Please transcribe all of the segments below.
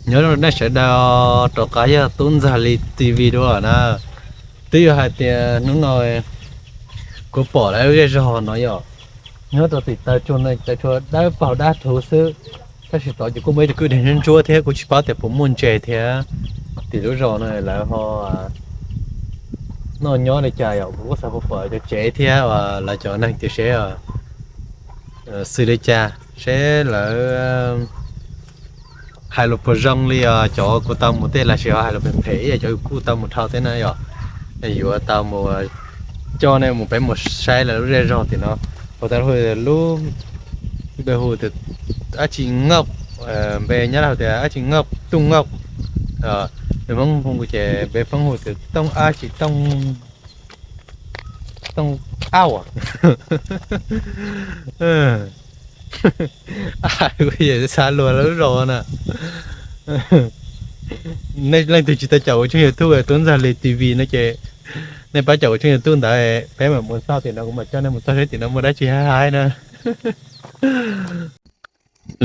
Nyob zoo nej sawv daws, rov qab yog Tub Ntxawg Lis T V dua na. Twb yog hais tias hnub no kuv pom lawv zej zog no yom, nyob rau tim taw tsua no taw tsua dawb paug dab thuv xwb, tab sis tod ces kuj muaj ib tug kwj deg ntsuab ntsuab thiab kuj tsis paub tias puas muaj ntses thiab. Tim lub zos no lawv ho noj nyob li cas yom, kuv kuj xav pom cov tsev thiab lawv cov neeg tias seb xws li cas, seb lawv hais lus puas zoo li cov kuv tau mus tej los sis ho hais lus phem phem ib yam cov kuv tau mus dhau tej na yom. Yuav tau mus coj nej mus peb mus saib lawv lub zej zog tim no. Puas tau hu lub npe hu tias dab tsi Nkauj, npe Nyab Laj hu tias dab tsi Nkauj, Tooj Nkauj. Npe Hmoob hu ces npe Hmoob hu tias Tooj dab tsi, Tooj, Tooj Auj. Kuv xav luag lub zos na. Nej leej twg tsis tau caum kuv tshooj YouTube Tub Ntxawg Lis T V no ces nej pab caum kuv tshooj YouTube ntawd, peb mam mus txog tim no kuv mam coj nej mus txog seb tim no muaj dab tsi haib haib na.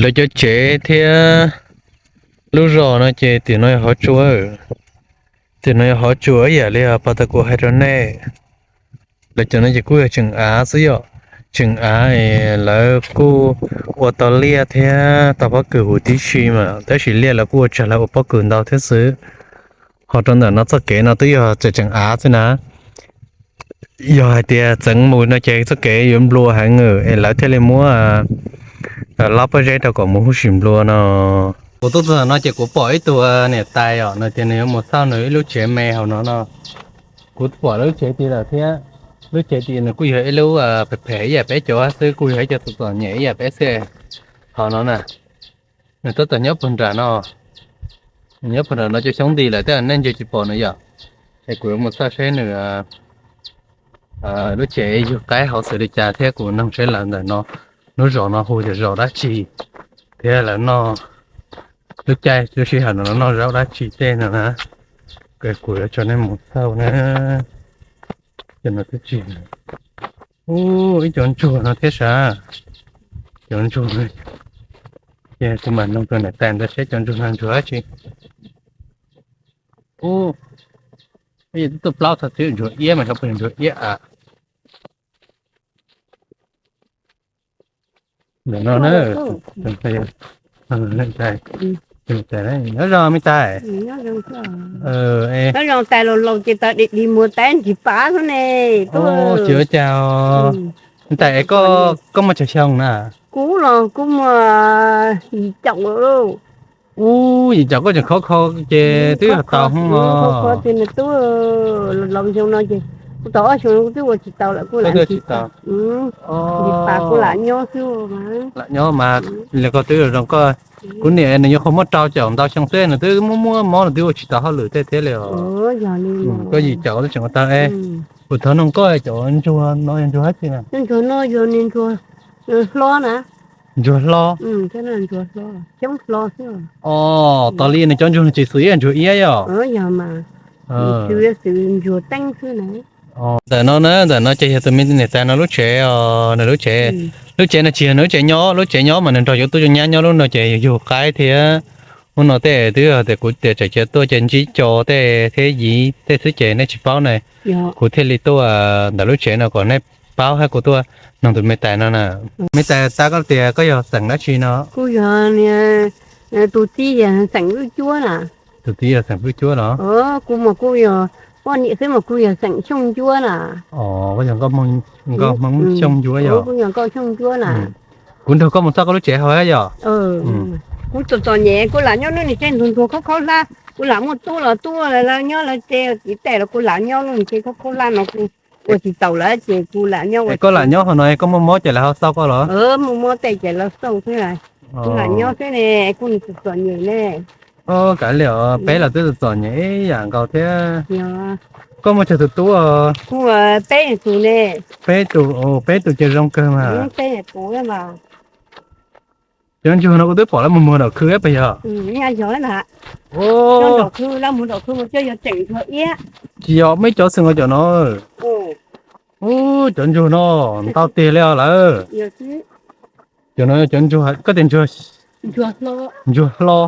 Lawv cov tsev thiab lub zos no ces tim no yog hov tsua. Tim no yog hov tsua ib yam li pas tas kuv hais rau nej. Lawv cov no ces kuj yog tseem av xwb yom. Tseem av es lawv kuj ua tau liaj thiab tau pob kws huv tib si mas, tab sis liaj lawv kuj ua tsawg lawv ua pob kws ntau thiab xwb. Ho rau ntawm no txoj kev no twb yog tseem tseem av xwb na. Yog hais tias txeev mus no ces txoj kev yuav nplua heev es lawv thiaj li muab lab pob zeb rau kom mus huv si nplua no. Kuv tuaj txog no ces kuv pom ib tug niam tais os, nws tias nws yuav mus xauj nws ib lub tsev me hauv no no. Kuv pom lub tsev tid lawm thiab. Lub tsev tid nws kuj yog ib lub phem phem ib yam peb cov xwb, kuj yog ib co txom txom nyem ib yam peb xwb. Hauv no na, nws tab tom nyob puag nram no. Nws nyob puag nram no cov xyoob nti lawm tej nej ntsia tsis pom nws yom. Es kuv yuav mus xauj seb nws lub tsev yug qaib hauv xws li cas thiab kuv noog seb lawv ntawm no, lub zos no hu tias zos dab tsi thiab lawv noj lub caij lub sij hawm no noj zaub dab tsi tej no na. Kuv yuav tso nej mus xauj na. Cov no twb tsis, ub, ib cov ntsuag no thiab sav. Cov ntsuag no ces kuv mam noog tus niam tais ntawd seb cov ntsuag no ntsuag dab tsi. Ub, twb tuaj plaub txog twb ntsuag iab mas xyov puas yog ntsuag iab a. Ntawm no na, nyob zoo me tais. Nyob zoo tais laus laus ces tau dig dig muag tais ntsis pav xwb ne. Tsis ua cas. Tais, koj muaj tsawg xyoo na? Kuv los kuv muaj yim caum. Ub, yim caum koj tseem khov kho ces twb tau hoob os. Tub, laus xyoo no ces kuv tau ob xyoo kuv twb ua tsis tau lawm, kuv lam tsis tau. Ntsis pav kuv lam nyob xwb. Lam nyob mas, li koj twb zoo koj. Kuv niam nws nyuam qhuav muaj rau caum ntau xyoo xwb nws twb muaj muaj mob nws twb ua tsis tau hauj lwm tej thiab li os. Koj yim caum twb tseem ua tau. Kuv thov noog koj cov ntsuag no yog ntsuag dab tsi na? Ntsuag no yog niag ntsuag hlob na. Ntsuag hlob. Tos li nws cov ntsuag no tsis xws ib ntsuag iab yom? Ntawm no na, ntawm no ces yog tus me niam tais no lub tsev os, nws lub tsev. Lub tsev no tsis yog nws lub tsev nyob, lub tsev nyob mas nws nrog cov tub cov nyab nyob lub no ces yog yug qaib thiab. Hnub no tej twb tias kuv tias tseem cia tuaj ces ntsib co tej thiab yiv tej xwb ces nej tsis paub ne. Kuv thiaj li tuaj ntawm lub tsev no kom nej paub thiab kuv tuaj noog tus me tais no na. Me tais, tab koj tias koj yog xeem dab tsi no? Kuv yog tus txiv yog xeem Vwj Cuab na. Tus txiv yog xeem Vwj Cuab los? Kuv mas kuv yog poj niam xwb mas kuv yog xeem Xyooj Ncuab na. Os, koj yog nkauj Hmoob Xyooj Ncuab yog? Kuv yog nkauj Xyooj Ncuab na. Kuv nrog koj mus txog koj lub tsev hauv yom? Kuv txom txom nyem kuv lam nyob lub niag tsev ntsuag ntsuag khaub khaub hlab, kuv lam muaj tub los tub lawv nyob lawv tsev, txiv tej los kuv lam nyob lub niag tsev khaub khaub hlab no kuv ua tsis taus lawm ces kuv lam nyob. Koj lam nyob hauv no koj muaj mob ces lawv ho xauj koj los? Muaj mob tej ces lawv xauj xwb. Kuv lam nyob xwb ne, kuv txom txom nyem ne. Kav liam, peb los twb txom txom nyem ib yam nkaus thiab. Koj muaj tsawg tus tub? Kuv peb tus ne. Peb tus, peb tus ces zoo kawg mas. Cov ntsuag no kuv twb pom lawv mus muag nraum khw puas yog? Tsis yog, muaj ib cov xwm nkaus cov no. Ub, cov ntsuag no ntau tiag li os lawm. Cov no cov ntsuag, koj tias ntsuag hlo. Ntsuag hlo.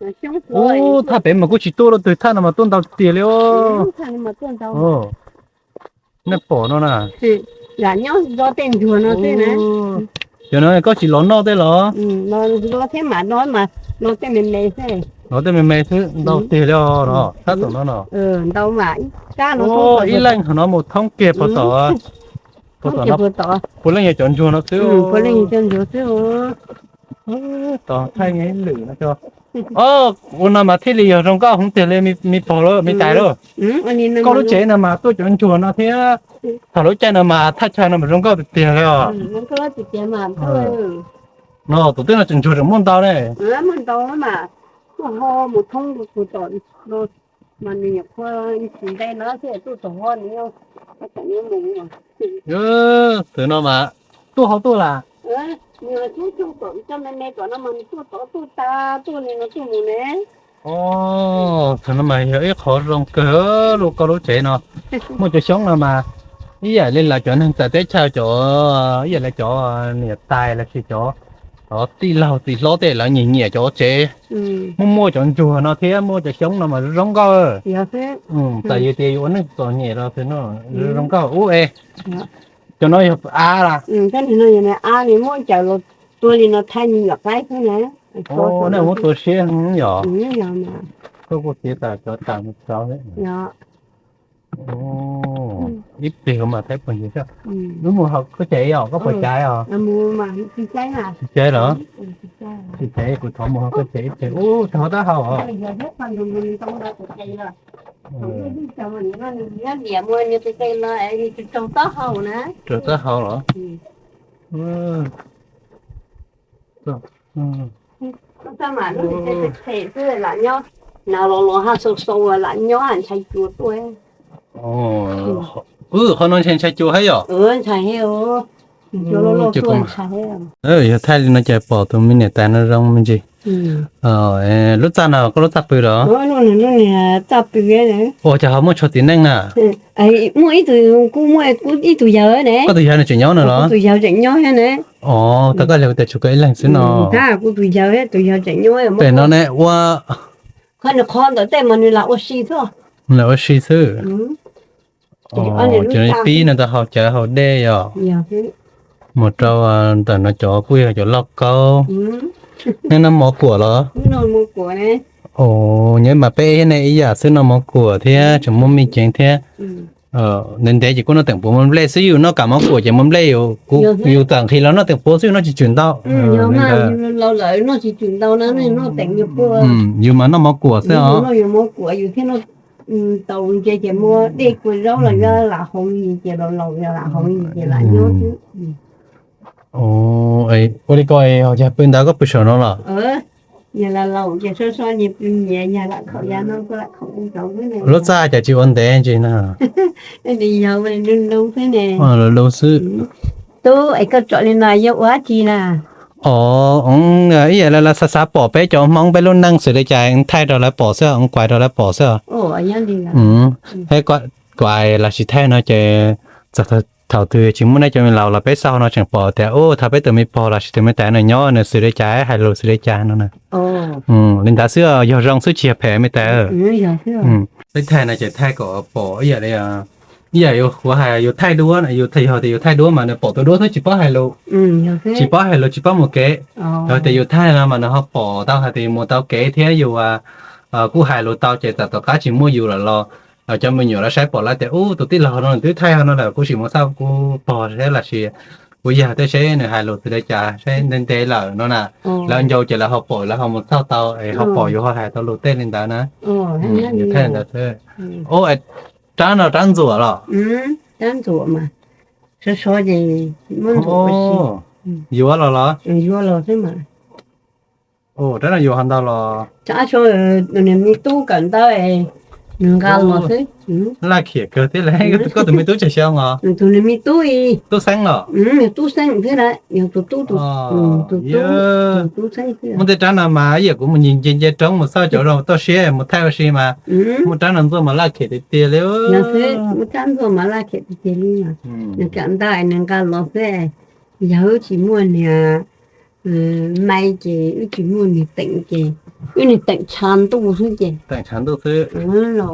Ub, thaj pem mas kuj tsis tuaj rau twg, thaj no mas tuaj ntau tiag li os. Nej pom no na. Cov no koj tsis los noj tej los? Los tej me me xwb, ntau tiag li os no, thaj tom no no. Ib leej qhov no mus thoob kiag pov tom, pov tom no, puav leej yog cov ntsuag no xwb. Tom thaij lwm no. Ua no mas thiaj li yog zoo nkauj heev tiag li me pog lawm me tais lawm. Koj lub tsev no mas tuaj cov ntsuag no thiab, thaum lub caij no mas thaj chaw no mas zoo nkauj tiag tiag li os. No tus twg no tseem ntsuag tseem muaj ntau ne. Tus no mas tuaj ho tuaj las. Tus no mas yog ib qhov zoo kawg, lub koj lub tsev no muaj cov xyoob no mas ib yam li lawv cov neeg txawv teb chaws cov, ib yam li cov niam tais los sis cov tij laug txiv hlob tej lawv nyiam nyiam cov tsev muaj muaj cov ntsuag no thiab muaj cov xyoob no mas zoo nkauj. Txawm yus tias yus ua neej txom nyem los no zoo nkauj ub e. Cov no yog av las? Muab cawm los tua li no thaij me nyuam qaib xwb na. Nej muab tua siab yom? Koj kuj tiav tas cov tas mus txog. Ib pliag mas thaij pog ntsis. Wb mus haus koj tsev os, koj puas caiv os? Tsis caiv los? Tsis caiv kuv thov mus haus koj tsev ib pliag. Ub, thov taub hau os. Raug taub hau los? Qhov no ntshai ntshai cua thiab yom? Yog thaij li no ces pom tus me niam tais no zoo me ntsis. Lub txaj no koj lub txaj pw los? Ua cas ho muaj tshuav txiv neej na? Muaj ib tug, kuv muaj ib tug yawg ne. Koj tus yawg no tseem nyob no los? Tus yawg tseem nyob thiab ne. Os, tau koj li kuv tias tshuav koj ib leeg xwb no. Kuv tus yawg, tus yawg tseem nyob. Pem no ne ua, qhov ntawm tej mas nws lam ua si xwb. Lam ua si xwb. Ces pib no tau haus cawv haus dej yom? Mus rau ntawm no cov kuj yog cov lauj kaub. Nej noj mov kuam los? Os, nyob mas peb thiab nej ib yam xwb, noj mov kuam thiab tseem muaj me ceev thiab. Ntev ntev ces kuj noj teem puav muaj nplej xwb, yus noj kam mov kuam ces muaj nplej, yus txawm nqhis los noj teem puav xwb, noj tsis tswm ntau. Yus mas noj mov kuam xwb os. Ua li ko, yog pw ntawd koj pw saum no los? Lub txaj cas tsis ua ntev ntsis na. Lub xwb. Os, ib yam li lawv xav xav pom peb cov Hmoob peb lub neej xws li cas thaij rau lawv pom xwb, kuais rau lawv pom xwb. Kuais los sis thaij no ces txog thaum twg tsis muaj nej cov me laus los peb xauj no tseem pom tias ub, thaum peb tus me pog los sis tus me tais no nyob nws xws li cas, hais lus xws li cas no na. Li ntawd xwb, yog zoo xwb tsis yog phem me tais. Peb thaij no ces thaij kom pom ib yam li, ib yam yus, kuv hais yus thaij duab, yog tias yus thaij duab mas nws pom tus duab xwb tsis paub hais lus, tsis paub hais lus tsis paub mus kev. Yog tias yus thaij no mas nws ho pom tau hais tias yus mus tau kev thiab yus kuj hais lus tau ces txawm tom qab tsis muaj yus lawm los cov me nyuam lawv saib pom lawv tias ub, tus tij laug no nws twb thaij no lawm, kuv sim mus xauj kuv pog seb los sis kuv yawg tej seb nws hais lus xws li cas, seb ntev ntev lawm no na. Lawv ncaus ces lawv ho pom, lawv ho mus xauj tau es ho pom yus ho hais tau lus tej li ntawd na. Yus thaij li ntawd xwb. Rab no rab ntxuam los? Yuav los los? Rab no yuav ho ntau los? Niag me tub kawm ntawv, nws nqa los xwb. Laj khiam kawg thiab lauj, koj tus me tub tsawg xyoo os? Tus niag me tub, Tub Xeeb los? Tub Xeeb xwb na, yog tus tub, tus tub, tus Tub Xeeb xwb. Muaj tej rab no mas ib yam kuv mus nce nce roob mus xauj cov zoo toj siab mus thaij ua si mas muaj rab no ntxuaj mas laj khiam tiag tiag li. Muaj rab ntxuaj mas laj khiam tiag tiag li. Nws kawm ntawv nws nqa los xwb, yog wb tsis muaj niag mai ces wb tsis muaj niag teem ces Wb nws teem tshav ntuj xwb ces, teem tshav ntuj xwb los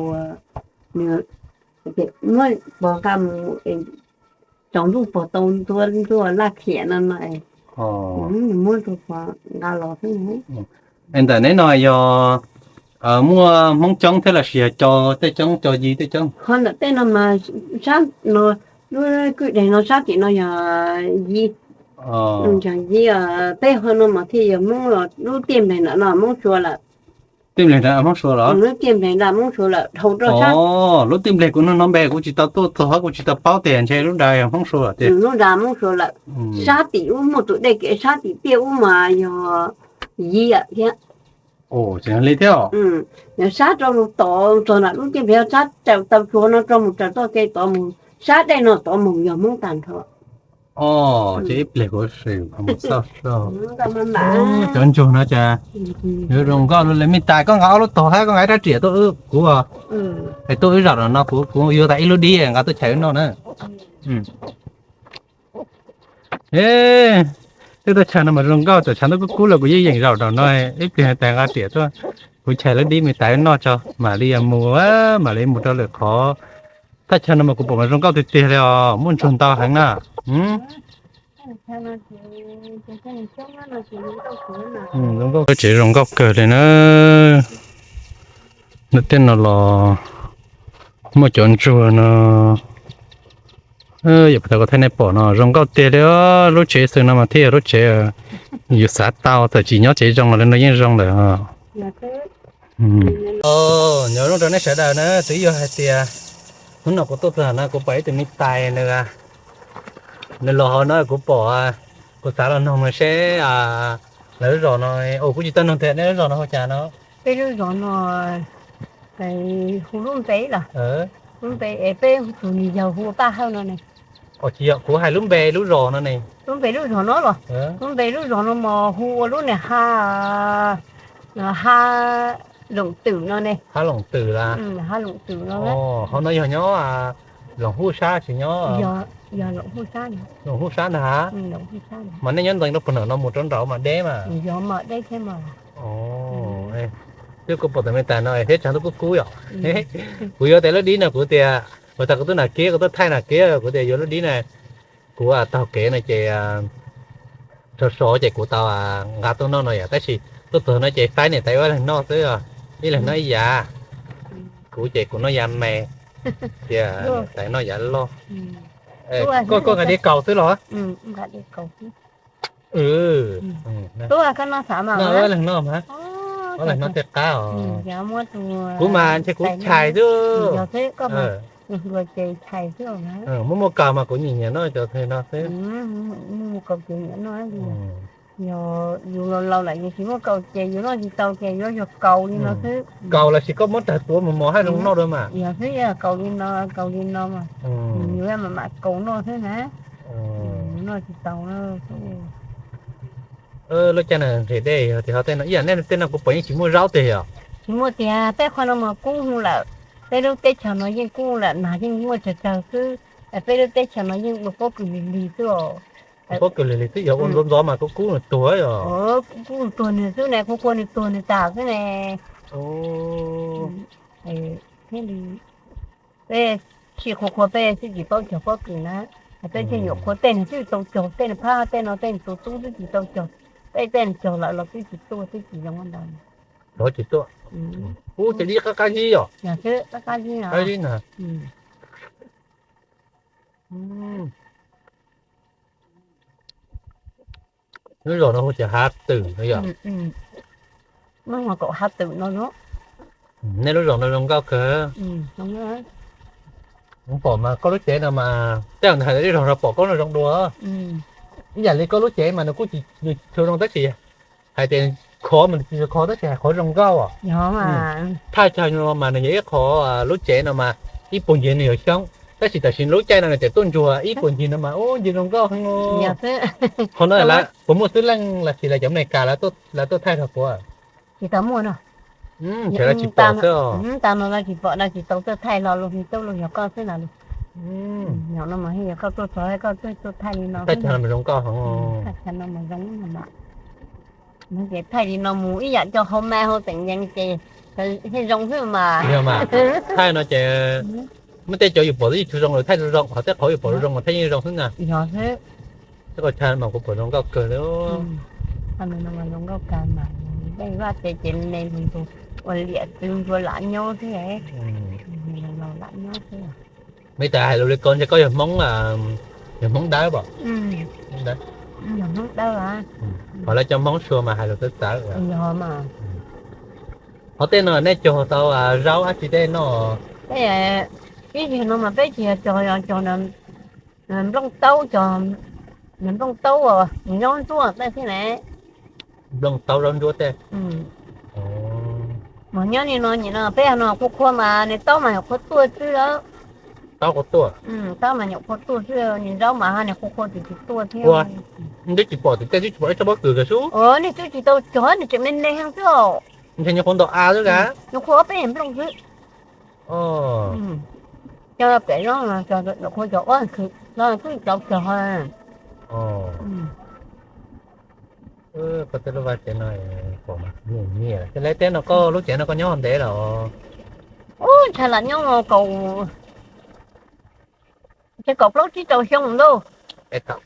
muab pog nqa mus, tsaus ntuj pog tau ntua ntua laj khiam no no, muab rau pog nqa los xwb. Es ntawm neb no yog muaj Hmoob coob thiab los sis yog co tej coob, co yi tej coob? Ho ntawm tej no mas sab no, lub kwj deg no sab tim no yog yi, yog yi, peb ho no mas thiaj yog Hmoob los lub tiaj npleg ntawm no Hmoob Suav lawm. Tiaj npleg ntawd Hmoob Suav los? Lub tiaj npleg ntawd Hmoob Suav lawm dhau rau sab. Lub tiaj npleg kuv nug no npe kuv tsis tau tuaj txog, kuv tsis tau paub tias ntshe lub nrad yog Hmoob Suav tiag. Lub nrad Hmoob Suav lawm. Sab tim ub muaj tus dej kev sab tim tiaj ub mas yog yi thiab. Li thiab. Yog sab rau tod txog nram lub tiaj npleg, sab tau tsuag no rau mus raws txoj kev tod mus, sab dej no tod mus yog Hmoob tag nrho. Ces ib pliag kuv sim mus xauj so. Cov ntsuag no cas yuav zoo nkauj li me tais. Koj nqa ob lub tog thiab koj nqa ib rab riam tuaj wb, kuv es tuaj wb zaum no, kuv yuav tas ib lub dib nqa tuaj chais wb noj na. Twb teb chaws no mas zoo nkauj, txawm tshav ntuj kub kub los kuv yeej yeem zaum no. Ib pliag tais nqa riam tuaj, kuv chais lub dib me tais wb noj tso mam li mus, mam li mus rau lwm qhov. Teb chaws no mas kuv pom mas zoo nkauj tiag tiag li os, muaj ntsuag ntau heev na. Lub tsev zoo nkauj kawg li na. Tej no los muaj cov ntsuag no. Yog puas tau koj thaij nej pom no zoo nkauj tiag li. Lub tsev xwb no mas thiaj yog lub tsev yus xav tau, txawm tsis nyob tsev zoo los li no yeej zoo lawm. Nyob zoo rau nej sawv daws na, twb yog hais tias hnub no kuv tuaj txog no kuv pom ib tug me tais nws, nws los hauv no kuv pom, kuv xav los noog nws seb lawv lub zos no, kuv tsis tau noog tias nej lub zos no hu cas no. Peb lub zos no hu lub npe los, lub npe es peb hu tus niag yawg hu Paj Hawj no ne. Tsis yog, kuv hais lub npe lub zos no ne. Lub npe lub zos no los, lub npe lub zos no mas hu ua lub niag Ha, Ha Loom Twm no ne. Ha Loom Twm las? Ha Loom Twm no. Hauv no yog nyob Loom Huj Sab tsis nyob? Yog Loom Huj Sab ntag. Mas nej nyob ntxeev rau puag nram no mus rau nraud mas deb mas. Yog mas deb thiab mas. Twb kuv pom tus me tais no thiab tshav ntuj kub kub yom. Kuv yuav tes lub dib no kuv tias, uas tas kuv tuaj nam kiab, kuv tuaj thaij nam kiab kuv tias yuav lub dib na. Kuv taug kev no ces so so ces kuv tau nqa tuaj noj no yom, tab sis tuaj txog no ces faib niam tais ib leeg noj xwb, ib leeg noj ib yav. Kuv ces kuv noj yav me, tias niam tais noj yav loj. Koj nqa diav kaus xwb los? Ib leeg noj mas, ob leeg noj tej qab os. Kuv mas ntshe kuv chais xwb. Muaj muaj kaus mas kuv nyiam nyiam noj cov no xwb. Yog yus laus laus lawm yus tsis muaj kaus ces yus noj tsis tau ces yuav yog kaus li no xwb. Kaus los sis koj muab tawg tuav mos mos haj zoo noj dua mas. Yog xwb, yog kaus li no, kaus li no mas yus mam mam kaus noj xwb na. Yus noj tsis tau. Lub caij no nqhis dej yog tias ho tej no ib yam nej tej no kuv pom yeej tsis muaj zaub tiag yom. Tsis muaj tiag, peb qhov no mas kub hu lawm. Peb lub teb chaws no yeej kub lawm, nag yeej muaj tsawg tsawg xwb. Peb lub teb chaws no yeej ua pob kws lig lig xwb os. Pob kws lig lig xwb yog ua ntxov ntxov mas kub kub nws tuag yom. Kub tuag nws xwb ne, kub kub nws tuag nws tas xwb ne. Thiaj li peb sij qhua qhua peb xwb tsis paub cog pob kws na. Peb thiaj nyuam qhuav tej nws twb tau cog, tej nws phab tej no tej nws tus tub twb tsis tau cog, tej tej nws cog lawm los twb tsis tuaj twb tsis zoo ntawd. Rov tsis tuaj. Ub, ces dib qab qab zib yom. Qab zib na. Lub zos no hu tias Hav Twm no yom. Hav Twm no. Nej lub zos no zoo nkauj kawg. Pom mas koj lub tsev no mas tej zaum hais tias lub zos no pom koj no zoo dua. Ib yam li koj lub tsev mas nws kuj tsis tshua zoo tab sis hais tias khov mas nws tsis khov tab sis hais qhov zoo nkauj os. Thaj chaw no mas nws yog ib qho, lub tsev no mas ib puag ncig nws yog xyoob tab sis tam sim lub caij no nws tseem tuaj ntsuag ib puag ncig no mas ub ncig zoo nkauj heev. Qhov no puas muaj xwb leej los sis lawv cov Amelikas lawv tuaj thaij rau puas? Tsis tau muaj no. Ntshe lawv tsis pom xwb. Tas no lawv tsis pom, lawv tsis tau tuaj thaij los luag tub luag yog koj xwb na. Yog no mas yog koj tuaj txog koj tuaj thaij li no. Thaj chaw no zoo nkauj heev. Thaj chaw no mas zoo no mas. Ces thaij li no mus ib yam cov hau ma hau teem yees ces thiaj zoo xwb mas. Yog mas, thaij no ces muaj tej cov yus pom twb tsis tshua zoo los thaij zoo zoo, ho tej qhov yus pom zoo mas thaij yeej zoo xwb na. Yog xwb. Tej qhov chaw mas kuv pom zoo nkauj kawg li. Zoo nkauj kawg mas, tej vaj tse ces me ntug ua liam txwv ntsuag lam nyob xwb. Lam nyob xwb. Me tas hais lus li ko ntshe koj yog Hmoob, yog Hmoob Dawb pom? Yog Hmoob Dawb. Qhov lawv cov Hmoob Suav mas hais lus txawv txawv. Qhov tej no nej cog tau zaub dab tsi tej noj? Ib yam no mas peb tsis yog cog, cog nplooj taub, cog nplooj taub, zaub ntsuab tej xwb ne. Nplooj taub zaub ntsuab tej. Mas nyob li no nim no peb no qhua qhua mas nws taub mas nyuam qhuav tuaj xwb. Taub qhuav tuaj. Taub mas nyuam qhuav tuaj xwb, nws zaub mas ho nws qhuav qhuav tsis tsis tuaj thiab. Twb tsis pom tim tej, twb tsis pom ib tsob pob kws kiag xwb. Nej twb tsis tau cog, nws tseem me me heev xwb. Ntshe nyuam qhuav nto a xwb a. Nyuam qhuav ob peb nplooj xwb. Cog pem no, nyuam qhuav cog ob khw no twb tau cog. Koj tej lub vaj tsev no pom mas nyiam nyiam. Ces lawv teb no koj lub tsev no koj nyob ntev lawm? Ub, ntshai lam nyob kaum, ntshe kaum plaub tsib rau xyoo lauj.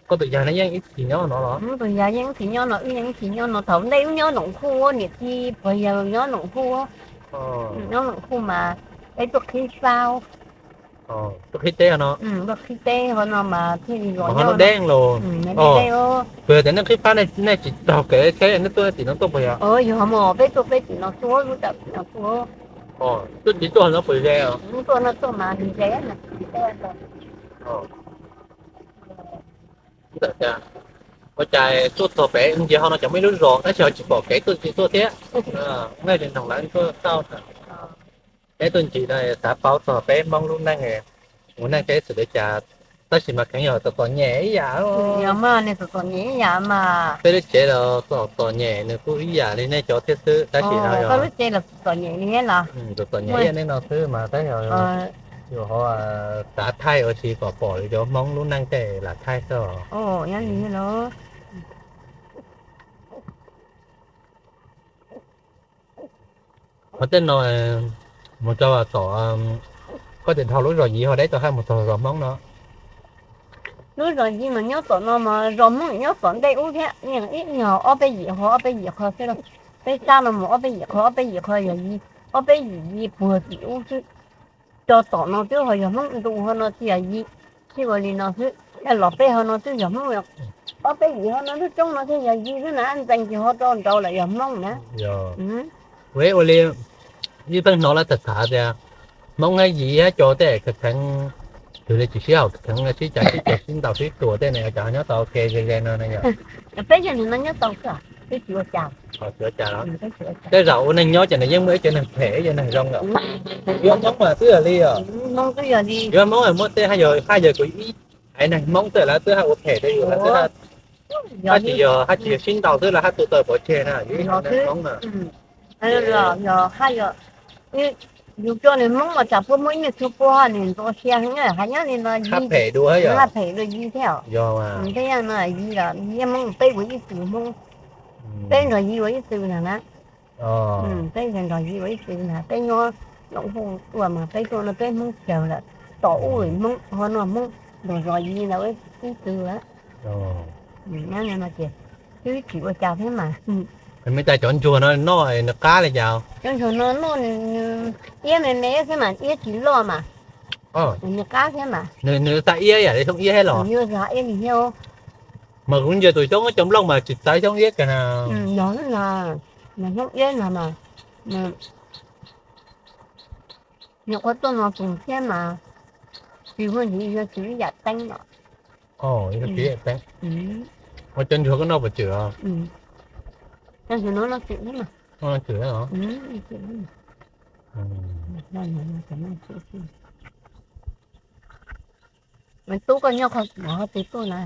Koj tus yawg no yeej ib txhis nyob no los? Tus yawg yeej ib txhis nyob no, wb yeej ib txhis nyob no. Thaum ntej wb nyob Noom Huj, niam txiv pog yawg nyob Noom Huj. Nyob Noom Huj mas peb tuaj qhib fab. Tuaj qhib teb no. Tuaj qhib teb hov no mas thiaj li los nyob no. Deb los. Deb. Kuv tias nej qhib fab nej tsis taug kev tsheb nej tuaj tim no tuaj puas yog? Yog mas, peb tuaj peb tim no tuaj, lub tam tim no tuaj. Tuaj tsis tuaj no puas ze? Tuaj no tuaj mas ze. Ua cas tuaj txog pem ntsia ho no cov muaj ib lub zos tab sis ho tsis pom kev tuaj tsis tuaj thiab. Nej li noog lawv tuaj tau. Peb tuaj ncig no xav paub txog peb Hmoob lub neej, ua neej peb xws li cas, tab sis mas kheev yog txom txom nyem ib yam. Yog mas, nws txom txom nyem ib yam mas. Peb lub tsev los txom txom nyem, nws kuj ib yam li nej cov thiab xwb, tab sis no yog lub tsev los txom txom nyem li thiab los. Txom txom nyem ib yam nej no xwb mas tab sis yus ho xav thaij ua si kom pom li cov Hmoob lub neej tej lam thaij xwb. Nyob li los. Qhov tej no mus rau tom, koj tias dhau lub zos Yiv ho deb tau haj mus txog zos Hmoob no. Lub zos Yiv mas nyob tom no mas zos Hmoob nyob tom ntej ub thiab, ib nyuag ob peb yim qho ob peb yim qho xwb. Peb sab no mus ob peb yim qho ob peb yim qho yog Yiv, ob peb yim Yiv puag tim ub xwb. Rau tom no twb ho yog Hmoob ntu ho no twb yog Yiv, txij ua li no xwb. Los peb ho no twb yog Hmoob, ob peb yim ho no lub roob no thiaj yog Yiv xwb na, ntxees ces ho rau nraud lawm yog Hmoob na. Ua li, ib pheej hnov lawv tham tham tias Hmoob hab Yiv hab co tej kheev, twb li tsis sib haum kheev sib cav sib ceg sib ntaus sib tua tej ne, cas nyob tau ua ke ze ze no na yog? Peb yog nim no nyob tau xwb, peb tsis ua cas. Tej zaum ua neeg nyob ces nws yeej muaj ib co neeg phem ib co neeg zoo lawm. Yuav Hmoob mas twb yog li os. Yuav Hmoob muaj tej haj yog, haj yog kuv ib haiv neeg Hmoob tej lawv twb haj ua phem rau yus, lawv twb haj tsis yog, haj tsis yog sib ntaus xwb, lawv haj tua tawm pov tseg na, yus ib haiv neeg Hmoob na. Yog, yog, yus coj nws Hmoob mas tsam puab muaj ib nyuag tug puab nws ntxhua sia heev, haj nyob li no haj phem dua, haj phem dua Yiv thiab. Yog mas. Peb yog no Yiv los Yiv Hmoob, peb ua ib txwm Hmoob, peb nrog Yiv ua ib txwm ntag na. Peb nrog Yiv ua ib txwm ntag, peb nyob Noom Huj tuaj mas peb tuaj no peb Hmoob Cawg lawm, tom ub Hmoob, ho no Hmoob, nrog zos Yiv ntawd ua ib txwm lawm. Nyob no ces twb tsis ua cas thiab mas. Me tas cov ntsuag no noj nws qab li cas? Cov ntsuag no noj nws iab me me xwb mas iab tsis loj mas. Nws qab thiab mas. Nws xa iab yam li xyoob iab thiab los? Nws xa iab li thiab. Mas kuv ntsia tus xyoob cov nplooj mas tsis txawv xyoob iab kiag na. Yog xwb na, xyoob iab no mas nyuam qhuav tuaj no tus thiab mas, tsis muaj ntsis yog tsis ib yam teeb los. Ua cov ntsuag koj noj puas tswm os? Cov ntsuag no noj tswm thiab mas. Noj tswm thiab os? Tub koj nyob qhov twg tuaj na?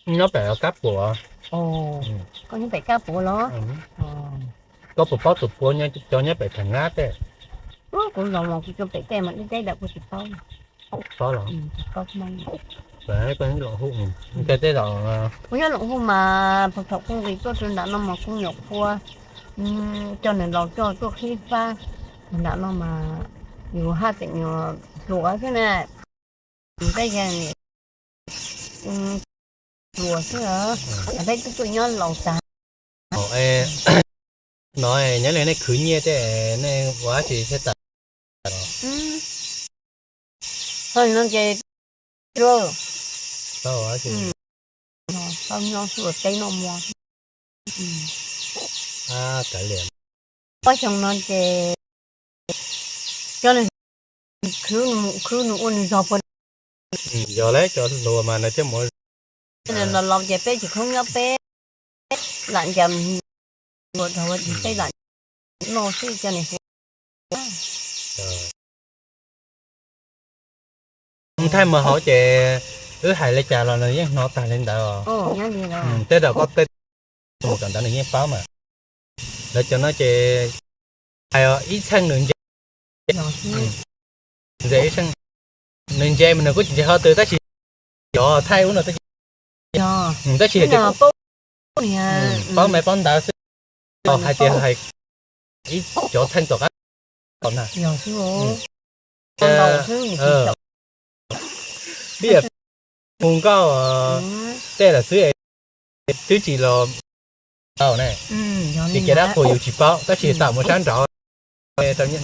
Nyob pem kab puas. Koj nyob pem kab puas los? Koj puas paub tus puav cov nyob pem Theem Nab tej? Kuv los mas kuv cov pem tej mas ib teb lawm kuv tsis paub. Paub los? Tsis paub Hmoob. Koj nyob Loos Huj, koj tej zaum, kuv nyob Loos Huj mas thaum kuv nqis tuaj rau nram no mas kuv nyuam qhuav coj nws laus coj tuaj qhib fab nram no mas yus haj tseem nyuam hluas xwb na. Tej hluas xwb, peb twb tuaj nyob laus tag. No nyob li nej khwv nyiaj tej, nej ua dab tsi thiaj tawm? Ho no ces tau nyob xwb teb noj mov. Ob xyoo no ces cov nws khwv nws mus khwv nws ua nws zog puag. Yog lawv cov hluas mas lawv thiaj mus, los laus ces peb tsis khoob nyob peb lam ncaws mus hluas rau ua tsis peb lam noj xwb cov niam hluas. Thaij mus hauv ces wb hais li cas los nws yeej hnov tag li ntawd os. Tej zaum koj tej mus tom ntawd nws yeej paub mas. Lawv cov no ces hais ib txheej nws nce, nws nce mas nws kuj tsis nce qhov twg tab sis cov thaij ub no tab sis, tab sis paub me paub ntawv xwb, hais tias hais ib cov txheej tom qab na. Vim hu nkauj tej lawm xwb, twb tsis los tau ne. Ces kev dab qhuas yus tsis paub tab sis tawm mus sab nraud,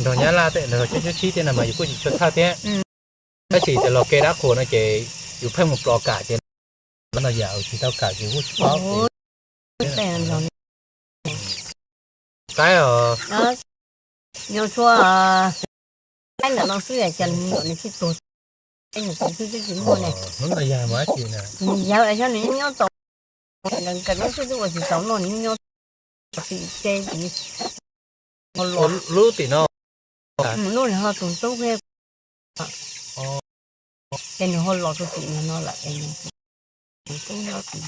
nrog nyab laj tej los coob coob sib tej no mas yus kuj tsis tshua txhawj thiab. Tab sis tias los kev dab qhuas no ces yus pheej mus plos kam ces no yam tsis tau kam ces kuj tsis paub. Qaib os. Nyob tshuav qaib ntawm no xwb cas nws tsis tuag, nws tsis tuag twb tsis muaj ne. Hnub no yog mus dab tsi na? Nws yog nws nyob tau, nws nyob xwb twb ua tsis tau noj, nws nyob tim tsev tim lub tim no. Lub nws ho tus tub, ces nws ho los rau tim no lawm es nws tus tub nyob tim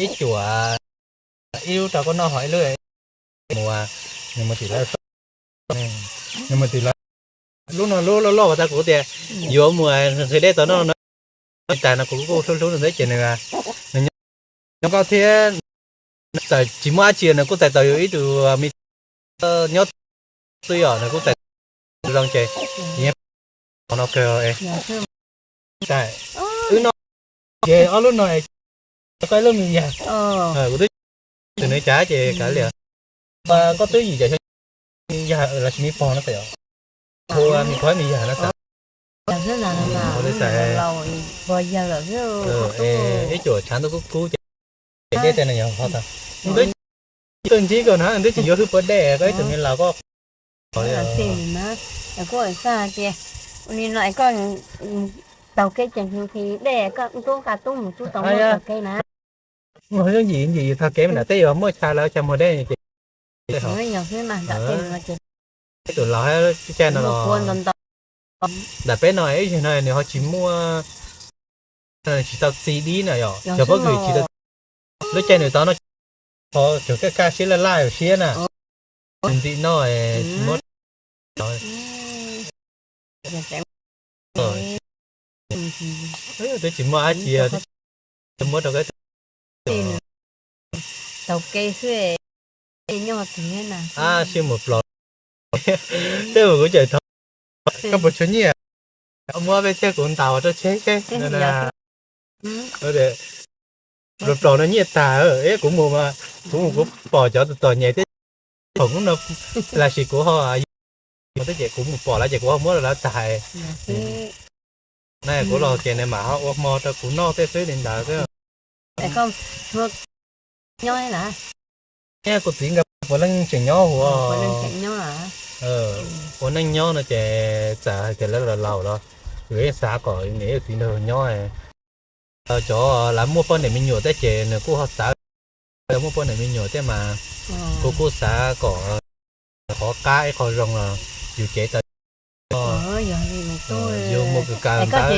ib cuam ib lub rau koj noj ho ib lub mus, nws mus tim lawv, nws mus tim lawv. Lub no lub loj loj uas tau kuv tias yuav mus nqhis dej tau noj no, tas no kuv kuj hlub hlub nws thiab ces nws, nws nyob, nyob nkauj thiab, txawm tsis muaj dab tsi nws kuj txais tau yus ib tug me nyob xwb os, nws kuj txais zoo ces qhov no kawg. Wb no ces ob lub no es koj ib lub me yag, kuv twb tsis nws cas ces kav liam. Koj twb yim cas xyoo me yag los sis me pog no tas, ua me pog me yag no tas. Ua li cas ib cuam tshav ntuj kub kub ces dej tej no yog ho tau. Twb ntsib koj na twb tsis yuav hwj puab dej, koj ib tug me laus koj. Kuv xav tias ua li no es koj taug kev ces nqhis dej koj tub nqa tub mus tub tau muaj taug kev na. Muaj yooj yim ncim yus taug kev mas nram teb yuav muaj chaw lawv chaw muag dej ces tus laus hab caij no los ntawm peb no ib zaug no nws ho tsis muaj, tsis tau txi dib na yom, cov pob kws tsis tau, lub caij nws tau no qhov tsuas kaj kaj siab laj laj siab na, nws ntxim no muab twb tsis muaj dab tsi, twb muab rau koj taug kev xwb. Ab, sib mus plos, tej mus kuv tseem thov koj puas tshuav nyiaj, muab peb thiab kuv ntaus rau tsheb seb. Plos plos no nyiaj tag, kuv mus, kuv mus kuv pom cov tus tom nyem thiab, thaum ub no los sis kuv ho, ces kuv mus pom lawv ces kuv ho muab rau lawv tag. Na kuv los ces nws mam ho ua hmo rau kuv noj tej xwb li ntawd xwb. Kuv txiv nkawd puav leej tseem nyob huv, puav leej nyob no ces txawm hais tias lawv laus los, kuv yeej xav kom niam thiab txiv nrog nyob. Cov lawv muaj poj niam me nyuam thiab ces nws kuj ho xav, muaj poj niam me nyuam thiab mas kuv kuj xav kom qhov qab ib qho zoo los yus cev tau, yus mus kws kaw ntawd.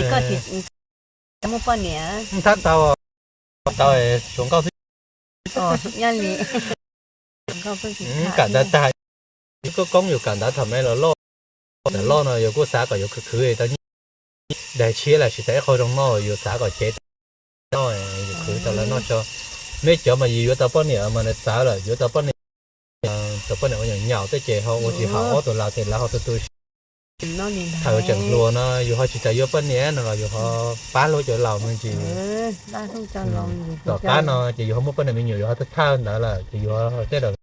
Thab tau, tau suav nkauj xwb, kam Ib koob koob yus kam ntawd thaum me los loj, txawm loj no yus kuj xav kom yus khwv khwv tau nyiaj, daig tshiab los sis tau ib qho zoo noj yus xav kom cev tau noj, yus khwv tau lawv noj tso. Meb cov mas yus yuav tau poj niam mas nws txawv lawm, yuav tau poj niam, tau poj niam ua nyaum nyaum tej ces ho ua tsis haum ob tug laus ces lawv ho tu tu siab. Thaum tseem hluas no yus ho tsis tau yuav poj niam no los yus ho pab hlub cov laus me ntsis. Tom qab no ces yus ho muaj poj niam me nyuam yus ho thawj thawj ntawd lawm ces yus ho tej laus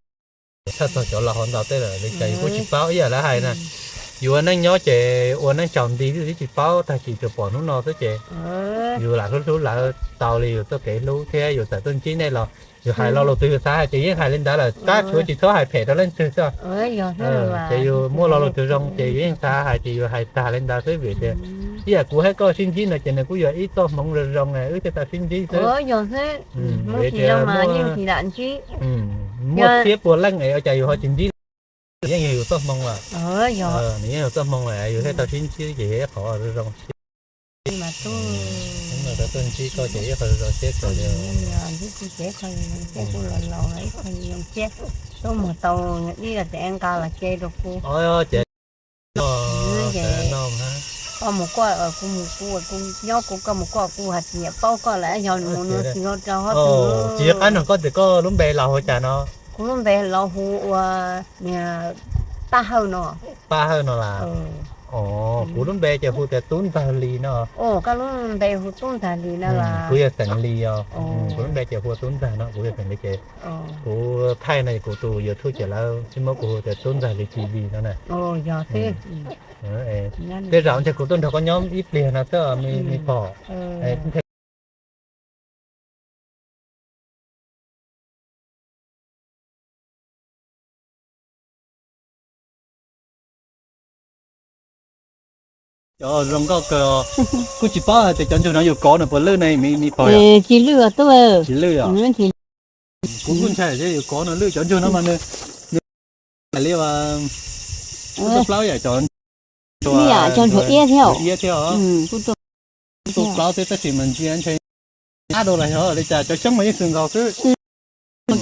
thawj txog cov laus ho ntau tej lawm li cas yus kuj tsis paub ib yam lawv hais na. Yus ua neej nyob ces ua neej tsaus nti xwb tsis paub tag kis tsuas pom hnub no xwb ces yus lam hlub hlub lawv tau li yus txoj kev hlub thiab yus txawm tuaj ntsib nej los yus hais lo lus twg yus xav hais ces yeej hais li ntawd lawm, tab tshuav tsis txhob hais phem rau leej twg xwb. Ces yus muaj lo lus twg zoo ces yus yeej xav hais ces yus hais tag li ntawd xwb vim tias ib yam kuv thiab koj sib ntsib no ces nws kuj yog ib txoj hmoov zoo zoo wb thiaj tau sib ntsib xwb. Vim tias muaj txhiab puas leej es ua cas yus ho tsis ntsib, nws yeej yog yus txoj hmoo lawm. Nws yeej yog txoj hmoo lawm yus thiaj tau sib ntsib ces yog ib qho zoo zoo siab. Tuaj ntsib koj ces ib qho zoo zoo siab kawg li. Tuaj mus tau dib los ces nqa los ce rau kuv. Ces koj mus koj kuv mus kuv, kuv nyob kuv koj mus koj kuv hais tias nyiam paub koj lawm yog mus nws tsis zoo rau hov. Tsis yog qab no koj tias koj lub npe los hu cas no? Kuv lub npe los hu ua Paj Hawj no. Paj Hawj no las? Kuv lub npe ces hu tias Tub Ntxawg Lis no. Koj lub npe hu Tub Ntxawg Lis no las? Kuv yog xeem Lis os. Kuv lub npe ces hu ua Tub Ntxawg no, kuv yog xeem Lis ces kuv thaij no kuv tus YouTube ces lawv tsis muab kuv hu tias Tub Ntxawg Lis T V no na. Tej zaum ntshe kuv tuaj nrog koj nyob ib pliag no xwb me pog. Cov zoo nkauj kawg, kuj tsis paub hais tias cov ntsuag no yus kov nws puas lwj ne me pog. Tsis lwj os tub. Tsis lwj os. Kuv kuj ntshai thiab yus kov nws lwj, cov ntsuag no mas nws li ua plaub yam cov, cov ntsuag iab thiab, iab thiab. Kuj plaub thiab tab sis mas ntsia ntshe qab dua los yog li cas, cov xyoob mas yeej xwm nkaus xwb.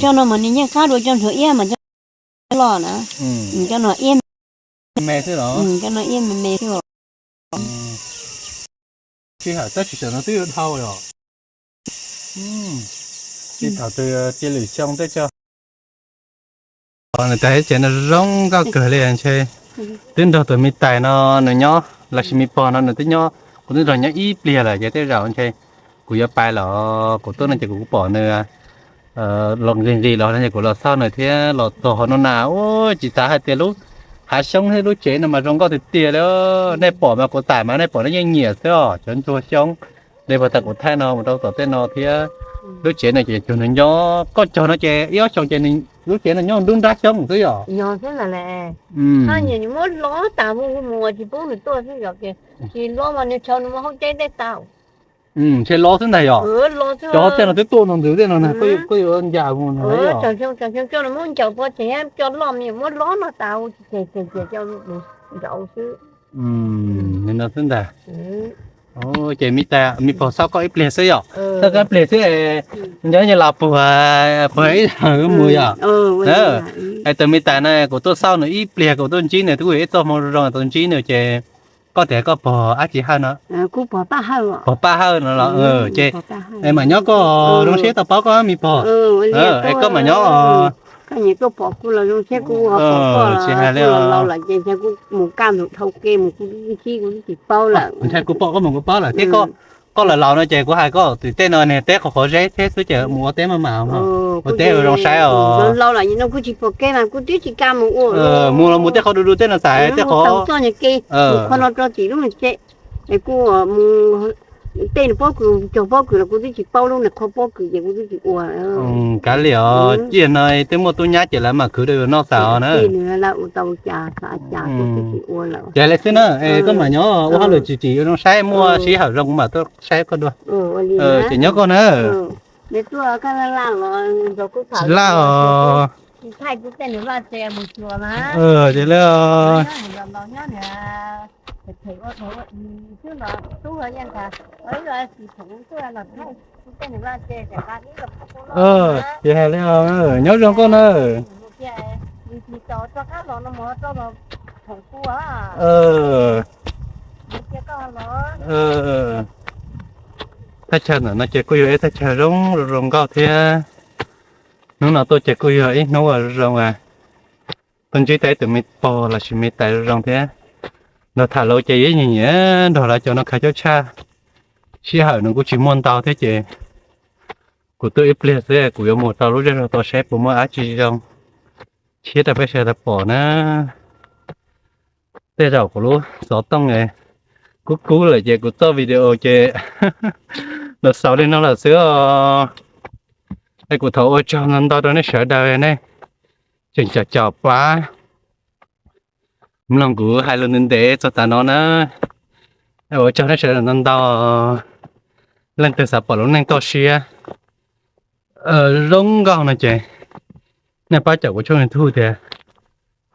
Cov no mas nws yeej qab dua cov ntsuag iab mas cov loj na. Cov no iab me xwb los? Cov no iab me me xwb. Sij hawm tab sis tam no twb yuav dhau los. Txij thaum twg cia lwm xyoo teb chaws, nws tas ib tsev no zoo nkauj kawg li ntshe. Twb nrog tus me tais no nws nyob lossis me pog no nws twb nyob, kuv twb nrog nyob ib pliag lawm ces tej zaum ntshe kuv yuav pais los kuv tuaj no ces kuv pom nws los nqis nqis los no ces kuv los xauj nws thiab los txog no na. Ua tsis xav hais tias lub hav xyoob thiab lub tsev no mas zoo nkauj tiag tiag li. Nej pom mas kuv txais mas nej pom nej yeej nyiam xwb os cov ntsuag xyoob. Li puag ta kuv thaij no mus rau tom tej no thiab. Lub tsev no ces cuag nws nyob, koj cog no ces ib ob xyoos ces lub tsev no nyob nruab nrab xyoob xwb yom. Nyob xwb ntag. Muab lo tas hu mus tsis pub nws tuaj xwb yom, ces tsis lo mas nws tshau nws mus hauv tsev tej tau. Ntshe lo xwb ntag yom. Cov hauv tsev no twb tuaj no ntws tej no na, koj yuav ncas mus no yom. Cov xyoo cov xyoo coj no muab ncaws pov tseg, coj loj me muab lo no tas hu ces ces ces coj mus nraud xwb. Li no xwb ntag. Ces me tais me pog xauj koj ib pliag xwb yom, xauj koj ib pliag xwb. Nco nco los puag, puag ib zaug mus yom. Es tus me tais no kuv tuaj xauj nws ib pliag, kuv tuaj ntsib nws twb yog ib txoj hmoo zoo zoo tau ntsib nws ces koj tias koj pog dab tsi hawj no? Pog Paj Hawj no los? Ces mam nyob koj zoo siab tau paub koj me pog. Es koj mam nyob. Tsis hais li os. Ntshai kuv pom koj mus kuv paub lawm thiab koj, koj laus laus no ces kuv hais koj tim tej no niag teb qhov qhov zeb thiab xwb ces mus ua teb maj mam, ua teb zoo saib os. Laus lawm no kuv tsis pom kev mas kuv twb tsis kam mus ua. Mus los mus tej qhov du du tej no xaiv tej qhov, txoj niag kev mus qhov no rau tim lub niag tsev. Es kuv mus tej nws pob kws, cog pob kws los kuv twb tsis paub lub niag qhov pob kws ces kuv twb tsis ua. Kav liam os, ciaj no twb muaj tub nyab ces lawv mam khwv rau yus noj xav os na. Ces li xwb na, koj mam nyob ua hauj lwm tsis tsim zoo saib, muaj sij hawm zoo kuv mam tuaj saib koj dua. Ces nyob koj na. Tsis laj os. Ces li os. Ces hais li os, nyob zoo koj na. Thaj chaw ntawm no ces kuj yog ib thaj chaw zoo zoo nkauj thiab. Hnub no tuaj ces kuj yog ib hnub uas zoo zoo, tuaj ntsib tau ib tug me pog los sis me tais zoo zoo thiab. Nrog tham lus ces yeej nyiam nyiam nrog lawv cov no khav cov tshaj. Sij hawm nws kuj tsis muaj ntau thiab ces kuv tuaj ib pliag xwb kuv yuav mus rau lub zej zog tod saib puas muaj dab tsi zoo thiab rau peb sawv daws pom na. Tej zaum kuv lub xov tooj kub kub lawm ces kuv txoj video ces los xaus li no lawm xwb os. Es kuv thov ua tsaug ntau ntau rau nej sawv daws nej tseem caum caum pab mloog kuv hais lus ntev ntev txog tav no na. Ua tsaug nej sawv daws ntau ntau. Leej twg xav pom lub neej toj siab zoo nkauj no ces nej pab caum kuv tshooj YouTube tias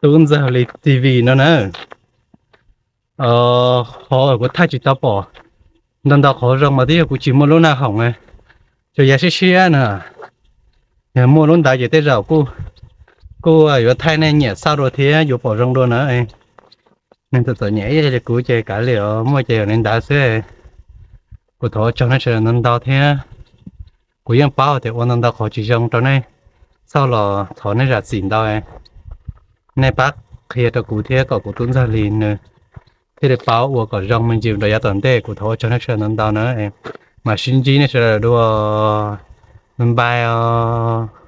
Tub Ntxawg Lis T V no na. Qhov kuv thaij tsis tau pom ntau ntau qhov zoo mas twb yog kuv tsis muaj lub naj hoom, tsuas yog siab siab na. Yog muaj lub ntawd ces tej zaum kuj yuav thaij nej nyiam xauj dua thiab yuav pom zoo dua na. Neeg txom txom nyem ib yam li kuv ces kav liam muaj ces yog li ntawd xwb. Kuv thov ua tsaug nej sawv daws ntau ntau thiab. Kuv yeej paub tias ua ntau ntau qhov tsis zoo rau nej xauj los thov nej zam txim ntau. Nej pab qhia rau kuv thiab kom kuv Tub Ntxawg Lis nws thiaj li paub ua kom zoo me ntsis rau yav tom ntej. Kuv thov ua tsaug nej sawv daws ntau ntau na. Mam sib ntsib nej sawv daws dua. Bye bye os.